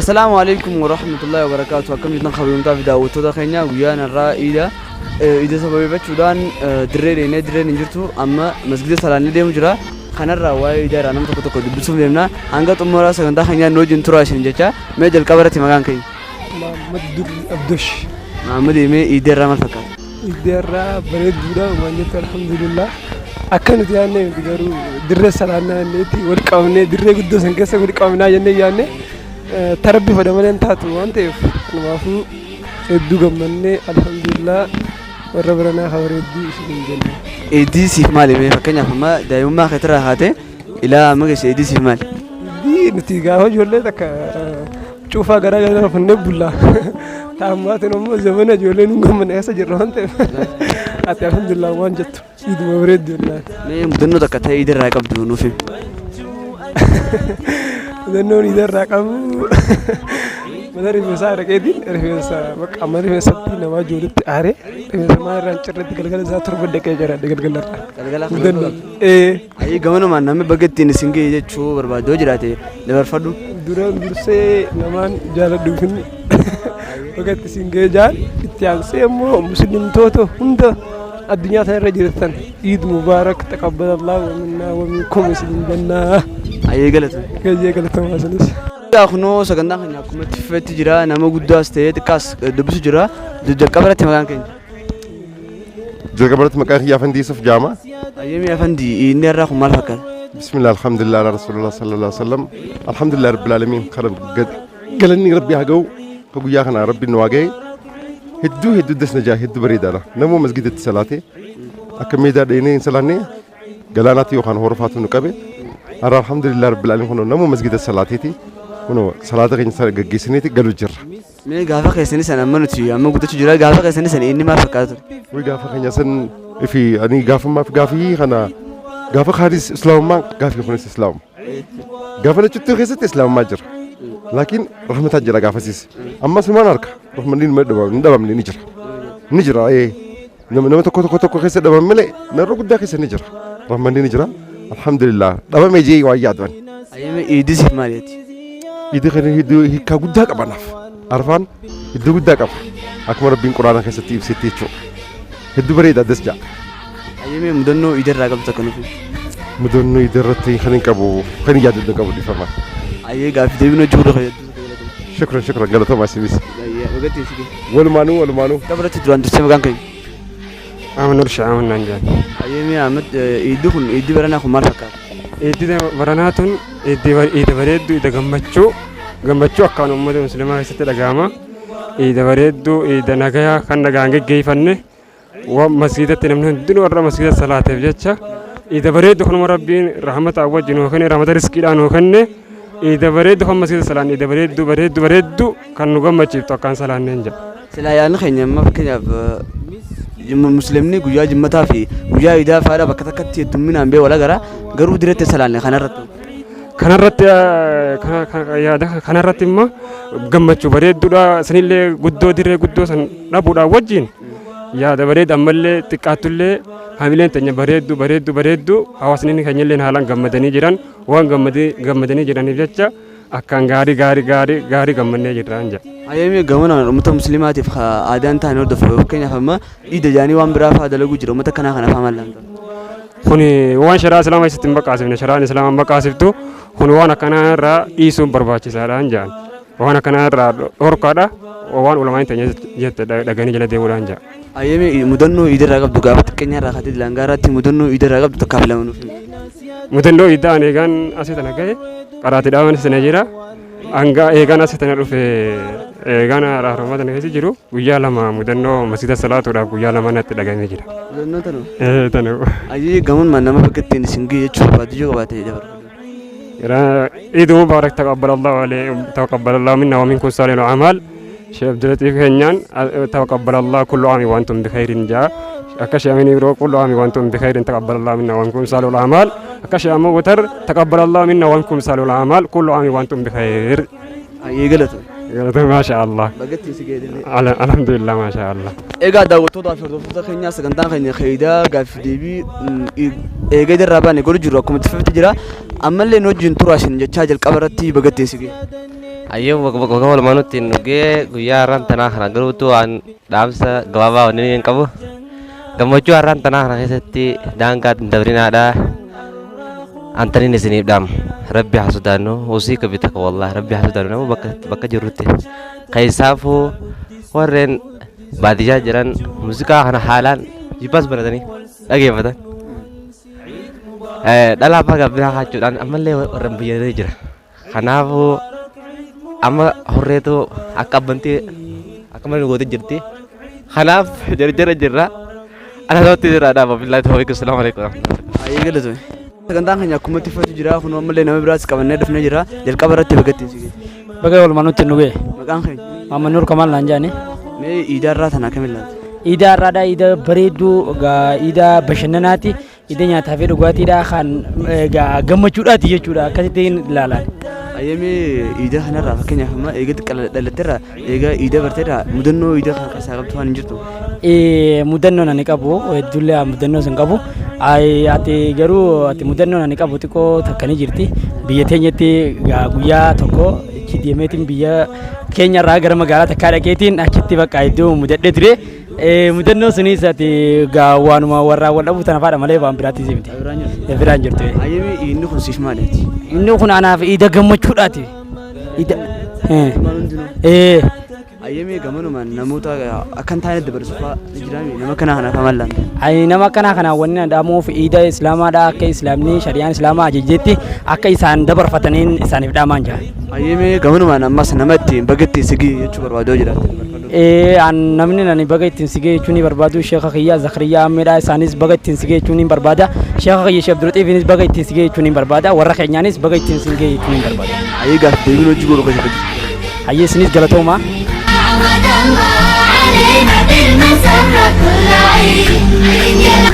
Assalaamu alaikum warahmatullahi wabarakaatu. Akkam jirtan kabajamtoota fi daawwattoota keenya? Guyyaan har'aa iida. Iida sababeeffachuudhaan dirree dheenee dirreen hin jirtu, amma masgida salaannee deemu jira. Kanarraa waa'ee iidaa irraa nama tokko tokko dubbisuuf deemna. Hanga xumura sagantaa keenyaa nu wajjin turaa isin jecha. Mee jalqaba irratti maqaan keenya? Mahammad Durri Abdosh. Mahammad, mee iida irraa maal fakkaata? Iddoo irraa bareedduudha waan jettu, alhamdulillah. Akka nuti yaadne miti, garuu dirree salaannaa jenneetti wal qabnee, dirree guddoo san keessa wal qabnaa jennee yaadne, tarabbi fedha malee hin taatu waan ta'eef, kanumaafuu hedduu gammannee, alhamdulillah, warra baranaa haa bareedduu isin hin jenne. Iidii siif maali? Mee fakkeenyaaf amma daa'imummaa keetirraa kaatee ilaa amma geesse, iidii siif maali? Iddii nuti gaafa ijoollee takka cuufaa garaa garaa funnee bullaa. Ta'ammaatiin immoo zamana ijoollee nu gammanne keessa jirra waan ta'eef, ati alhamdulillah waan jettu, iiduma bareeddu jennaan. Mee mudannoo takka ta'e iida irraa qabdu nuuf himi. Mudannoon iida irraa qabu, mana rifeensaa dhaqeetiin rifeensa bakka mana rifeensatti namaa ijoolletti aaree, rifeensa maa irraa hin cirretti, galgala isaa 7 dhaqee jira galgala irraa. Galgala kana Mudannoo. Ee. Ayyee, gamanumaan namni baga ittiin isin ga'e jechuu barbaadu yoo jiraate dabarfadhu. Duraan dursee namaan jaaladhuufin baga itti isin ga'e jaan. Itti aansee immoo muslimtoota hunda addunyaa kana irra jirtan, Iid Mubaarak, taqabbalallahu wa minnaa wa minkum isin jennaa. Ayyee, galata. Gayyee, galatamaa isinis. Egaa kunoo sagantaan keenya akkuma itti fufetti jira. Nama guddaas ta'ee xiqqaas dubbisu jira. Jalqaba irratti maqaan keenya? Jalqaba irratti maqaan kiyya Afandii Yusuf Jaama. Ayyee, Afandii, inni irraa kun maal fakkaata? Bismillah, alhamdulillah, ala rasulullah sallallahu alaihi wasallam. Alhamdulillah rabbil alamin, kana galanni rabbi haa ga'u. Ka guyyaa kana rabbi nu haa ga'e. Hedduu hedduu dasna jaa, hedduu bareedaadha. Namuu masgidatti salaate, akka meedaa dheenee hin salaanne, galaanaatti yookaan horofaatu nu qabe. Har'a alhamdulillah rabbil alamin, kunoo namuu masgida salaateeti. Kunoo salaata keenya gaggeessineeti galu jirra. Mee gaafa keessanii sana, amma nuti amma guddachuu jira, gaafa keessanii sana inni maal fakkaata ture? Way, gaafa keenya san fi ani gaafummaaf gaafii kana, gaafa kaanis islaamummaa, gaafii kunis islaamuma. Gaafa lachuttuu keessatti islaamummaa jira. Laakiin rahmataa jira gaafasiis. Ammas numaan harka rahmanni hin dhabamne, ni jira. Ni jira ee nama tokko tokko tokko keessa dhabame malee narra guddaa keessa ni jira. Rahmanni ni jira. Alhamdulillah, dhabame jee waan yaaduan. Ayyee, iidii siif maali jetti? Iidii kana hedduu hiikkaa guddaa qaba naaf. Arfaan hedduu guddaa qaba. Akkuma Rabbiin Quraana keessatti ibsetti jechuudha. Hedduu bareeda, addas ja'a. Ayyee, mudannoo iida irraa qabdu takka nuuf himi. Mudannoo iidii irratti kan hin qabu, kan hin yaadadhu qabu, dhifama. Ayyee, gaaffii deebiin hojii godhu fayyaduu. Shukran, shukran, galatoomaa isinis. Ayyee, wagatti si ga'e. Walumaanuu, walumaanuu. Jalqaba irratti duraan dursee maqaan keenya? Ahmad Nur Sha'aman naan jedhan. Ayyee, mee Ahmad, iiddi kun, iiddi baranaa kun maal fakkaata? Iiddi baranaa tun iida bareedduu, iida gammachuu, gammachuu akkaan uummata musliimaa keessatti dhaga'ama. Iida bareedduu, iida nagayaa kan nagaan geggeeffanne, waan masgiidatti namni hundinuu warra masgiida salaateef jecha, iida bareedduu kanuma Rabbiin rahmata wajji nuu kenne, rahmata riskiidhaan nuu kenne, iida bareedduu kan masgiida salaan, iida bareedduu bareedduu bareedduu kan nu gammachiiftu akkaan salaanneen jedha. Silaa yaadni keenya amma fakkeenyaaf musliimni guyyaa jimmataa fi guyyaa iidaa faadha bakka takkatti heddumminaan bee wal agara, garuu diretti salaanne kanarratti. Kanarratti yaada kanarratti immoo gammachuu bareedduudha, sanillee guddoo dirree guddoo san dhabuudhaan wajjin yaada bareeda, ammallee xiqqaattullee hamileen teenya bareedduu bareedduu bareedduu, hawaasni keenyallee haalaan gammadanii jiran, waan gammadanii jiraniif jecha akkaan gaarii gaarii gaarii gaarii gammannee jirra jedha. Ayyee, gamanaan uummata musliimaatiif aadaan ta'an hordofu, fakkeenyaaf amma iida jaanii waan biraa fa'aa dalaguu jira, uummata kanaa kana fa'aa maal laanta? Kun waan sharaa islaamaa keessatti hin baqaasifne, sharaan islaamaa hin baqaasiftu. Kun waan akkanaa irraa dhiisuun barbaachisaadha jedhan. Waan akkanaa irraa dhorkaadha, waan ulamaan teenya jette dhaganii jala deemuudhaan jedha. Ayyee, mudannoo iida irraa qabdu, gaafa xiqqeenya irraa kaatee dalangaa irratti mudannoo iida irraa qabdu takkaaf lama nuuf himi. Mudannoo iiddaa ani eegaan asii tana gahe qaraatiidhaan sana jira. Hanga eegaan asii tana dhufe, eegaan haarommaa tana keessa jiru, guyyaa 2 mudannoo masjida salaatuudhaaf guyyaa 2 natti dhagamee jira. Mudannoo tanu? Ee, tanu. Ayyee, gamanuma nama bakka ittiin isin ga'e jechuu barbaadu yoo qabaate dabarfadhu. عيد مبارك، تقبل الله عليه، تقبل الله منا ومنكم صالح الأعمال. شيخ عبد اللطيف كينيان، تقبل الله، كل عام وأنتم بخير جاء أكشي أمين يبرو، كل عام وأنتم بخير، تقبل الله منا ومنكم صالح الأعمال. أكشي أمو وتر، تقبل الله منا ومنكم صالح الأعمال، كل عام وأنتم بخير. Ayyee, galata. ما شاء الله. Bagatti si ga'e. الحمد لله، ما شاء الله. Egaa daawwattootaa fi hordoftoota keenyaa, sagantaan keenya Keeydaa gaaffii deebii eegee irraa baane godhu jiru akkuma itti fufetti jira. Ammallee nu wajjin turaa isin jechaa jalqaba irratti bagattee si ga'e. Ayyoo bakka walumaa nutti dhugee guyyaa har'aan tanaa kana garuutu waan dhaamsa gabaabaa wanni hin qabu. Gammachuu har'aan tanaa kana keessatti daangaa hin dabrinaadha. Antaniin isiniif dhaam. Rabbi haa sodaannu hosii kabita ka wallahi rabbi haa sodaannu nama bakka bakka jirrutti. Keessaafuu warreen baadiyyaa jiran muuziqaa kana haalaan jibbaas banatanii dhageeffatan. Dhalaa abbaa gabbinaa kaachuudhaan ammallee warreen biyyatee jira. Kanaafuu amma horreetu akka abbantii akka malee nu gootee jirti. Kanaaf jarjara jirra. Ana ta'utti jira dhaaba billaahi tawfiiq. Assalaamu alaikum warahmatullahi. Ayyee galatoomi. Sagantaan keenya akkuma itti fufatu jira. Kun ammallee nama biraas qabannee dhufnee jira. Jalqaba irratti bagattee si ga'e. Baga walumaa nutti nu ga'e. Maqaan keenya. Maamman Nuur Kamaal naan jedhani. Mee iidaa irraa tana akkamiin ilaalta? Iidaa har'aadha iida bareedduu iida bashannanaati. Iida nyaataa fi dhugaatiidha kan gammachuudhaati jechuudha akkasitti ilaalaan. Ayyee mee iidaa kanarraa fakkeenyaaf amma eega xiqqa dhalatteerraa eega iida barteerraa mudannoo iida kana keessaa qabdu waan hin jirtu. Mudannoon ani qabu hedduullee mudannoo sun qabu. Ati garuu ati mudannoon ani qabu xiqqoo takka ni jirti. Biyya teenyatti guyyaa tokko achi deemeetiin biyya keenyarraa gara magaalaa takkaa dhaqeetiin achitti bakka iddoo mudadhee ture. Mudannoo sunis ati waanuma warraa wal dhabuu tana faadha malee waan biraatti miti. Biraan jirtu. Ayyee mee iidni kun siif maaliiti? Inni kun anaaf iida gammachuudhaati. Iida. Maal hundinuu? Eh. Ayyee mee gamanumaan namoota akka hin taane dabarsu fa'aa ni jiraami nama kana kanaaf maal laanta? Ani nama akkanaa kanaan wanni an dhaamuuf iida islaamaadha akka islaamni shari'aan islaamaa ajajjetti akka isaan dabarfataniin isaaniif dhaamaan jira. Ayyee mee gamanumaan ammas nama ittiin baga ittiin si ga'e jechuu barbaadu yoo jiraate barbaadu. An namni ani baga ittiin si ga'e jechuun ni barbaadu sheekha kiyya Zakariyaa Ammeedha isaanis baga ittiin si ga'e jechuun ni barbaada. Sheekha kiyya Sheekh Abdulaxiifiinis baga ittiin si ga'e jechuun ni barbaada. Warra keenyaanis baga ittiin si ga'e jechuun ni barbaada. Ayyee gaaf deebiin hojii godhu keessa jirtu. Hayyee isinis galatooma. عود الله علينا بالمسرة كل عيد.